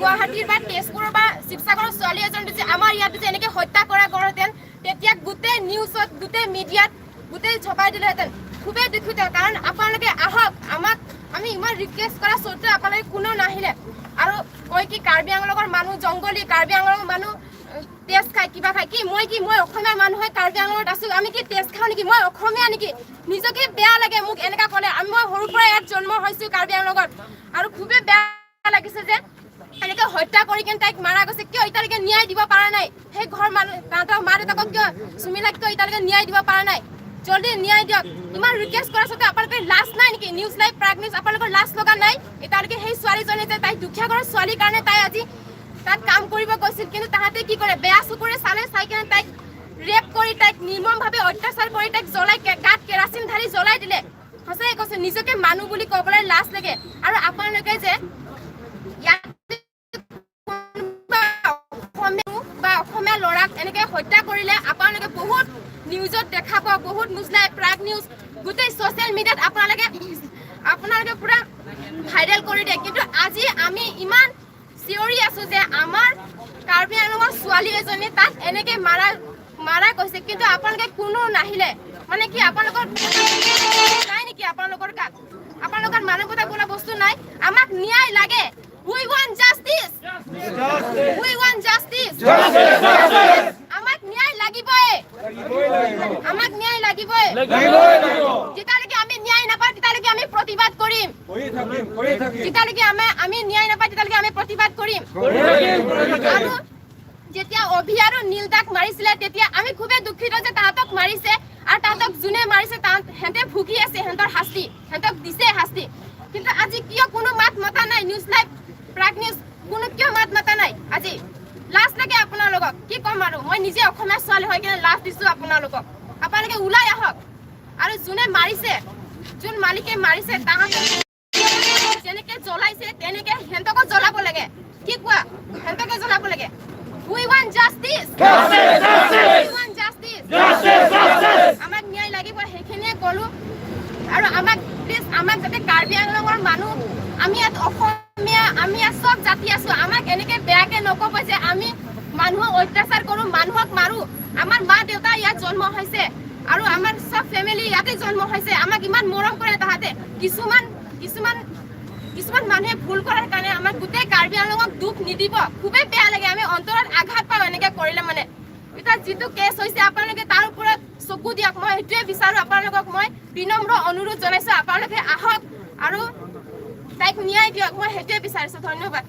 গুৱাহাটীৰ বা তেজপুৰৰ বা শিৱসাগৰৰ ছোৱালী এজনী যদি আমাৰ ইয়াত যদি এনেকে হত্যা কৰা গ'লহেঁতেন, তেতিয়া গোটেই নিউজত, গোটেই মিডিয়াত গোটেই ছপাই দিলেহেঁতেন। খুবেই দুখিত, কাৰণ আপোনালোকে আহক। আমাক আমি ইমান ৰিকুৱেষ্ট কৰা স্বত্তেও আপোনালোকে কোনো নাহিলে। আৰু কয় কি কাৰ্বি আংলঙৰ মানুহ জংঘলী, কাৰ্বি আংলঙৰ মানুহ তেজ খায়, কিবা খায়। কি মই কি মই অসমীয়া মানুহ হৈ কাৰ্বি আংলঙত আছো, আমি কি তেজ খাওঁ নেকি? মই অসমীয়া নেকি? নিজকে বেয়া লাগে মোক এনেকা ক'লে। আমি মই সৰুৰ পৰা ইয়াত জন্ম হৈছো কাৰ্বি আংলঙত আৰু খুবেই বেয়া লাগিছে যে এনেকে হত্যা কৰি কিনে তাইক মাৰা গৈছে। কিয় এতিয়ালৈকে ন্যায় দিব পৰা নাই? সেই ঘৰ মানুহ, তাহাঁতৰ মা দেউতাকক কিয়, চুমিলাক কিয় এতিয়ালৈকে ন্যায় দিব পৰা নাই? জলদি ন্যায় দিয়ক। ইমান ৰিকুৱেষ্ট কৰাৰ স্বত্তেও আপোনালোকে লাজ নাই নেকি? নিউজ লাইভ, প্ৰাগ নিউজ, আপোনালোকৰ লাজ লগা নাই এতিয়ালৈকে? সেই ছোৱালীজনী যে তাই দুখীয়া ঘৰৰ ছোৱালীৰ কাৰণে তাই আজি তাত কাম কৰিব গৈছিল, কিন্তু তাহাঁতে কি কৰে? বেয়া চকুৰে চালে, চাই কিনে তাইক ৰেপ কৰি, তাইক নিৰ্মমভাৱে অত্যাচাৰ কৰি, তাইক জ্বলাই, গাত কেৰাচিন ঢালি জ্বলাই দিলে। সঁচাকৈ কৈছে, নিজকে মানুহ বুলি ক'বলৈ লাজ লাগে। আৰু আপোনালোকে যে ইয়াত কোনোবা অসমীয়া বা অসমীয়া ল'ৰাক এনেকে হত্যা কৰিলে আপোনালোকে বহুত নিউজত দেখাব, বহুত নিউজ লাইভ, প্ৰাগ নিউজ, গোটেই ছ'চিয়েল মিডিয়াত আপোনালোকে পুৰা ভাইৰেল কৰি দিয়ে। কিন্তু আজি আমি ইমান চিঞৰি আছো যে আমাৰ কাৰ্বি আংলঙৰ ছোৱালী এজনী তাত এনেকে মাৰা মাৰা গৈছে, কিন্তু আপোনালোকে কোনো নাহিলে। মানে কি আপোনালোকৰ নাই নেকি? আপোনালোকৰ গাত, আপোনালোকৰ মানৱতা বোলা বস্তু নাই? আমাক ন্যায় লাগে। We want justice, we want justice. আমাক ন্যায় লাগিবই, আমাক ন্যায় লাগিবই। যেতিয়ালৈকে আমি ন্যায় নাপাওঁ, তেতিয়ালৈকে আমি প্ৰতিবাদ কৰিম। যেতিয়ালৈকে আমি ন্যায় নাপাওঁ, তেতিয়ালৈকে আমি প্ৰতিবাদ কৰিম। আৰু যেতিয়া অভি আৰু নীলদাক মাৰিছিলে, তেতিয়া আমি খুবেই দুখিত যে তাহাঁতক মাৰিছে আৰু তাহাঁতক যোনে মাৰিছে, তাহাঁত সিহঁতে ভুগি আছে, সিহঁতৰ শাস্তি সিহঁতক দিছে শাস্তি। কিন্তু আজি কিয় কোনো মাত মতা নাই? নিউজ লাইভ, প্ৰাগ নিউজ, কোনো কিয় মাত মতা নাই আজি? লাজ লাগে আপোনালোকক। কি ক'ম আৰু, মই নিজে অসমীয়া ছোৱালী হৈ কিনে লাজ দিছো আপোনালোকক। আপোনালোকে ওলাই আহক আৰু যোনে মাৰিছে, যোন মালিকে মাৰিছে, তাহাঁতক যেনেকে জ্বলাইছে তেনেকে সিহঁতকো জ্বলাব লাগে। কি কোৱা? সিহঁতকে জ্বলাব লাগে। We want justice, we want justice. আমাক ন্যায় লাগিব, সেইখিনিয়ে ক'লো। আৰু আমাক প্লিজ, আমাক যাতে কাৰ্বি আংলঙৰ মানুহ, আমি ইয়াত অসমীয়া, আমি ইয়াত চব জাতি আছো, আমাক এনেকে বেয়াকে নক'ব যে আমি মানুহক অত্যাচাৰ কৰোঁ, মানুহক মাৰো। আমাৰ মা দেউতা ইয়াত জন্ম হৈছে আৰু আমাৰ চব ফেমিলি ইয়াতে জন্ম হৈছে। আমাক ইমান মৰম কৰে তাহাঁতে। কিছুমান কিছুমান কিছুমান মানুহে ভুল কৰাৰ কাৰণে আমাক গোটেই কাৰ্বি আংলঙক দুখ নিদিব। খুবেই বেয়া লাগে, আমি অন্তৰত আঘাত পাওঁ এনেকে কৰিলে। মানে এতিয়া যিটো কেছ হৈছে, আপোনালোকে তাৰ ওপৰত চকু দিয়ক, মই সেইটোৱে বিচাৰো। আপোনালোকক মই বিনম্ৰ অনুৰোধ জনাইছো, আপোনালোকে আহক আৰু তাইক ন্যায় দিয়ক, মই সেইটোৱে বিচাৰিছো। ধন্যবাদ।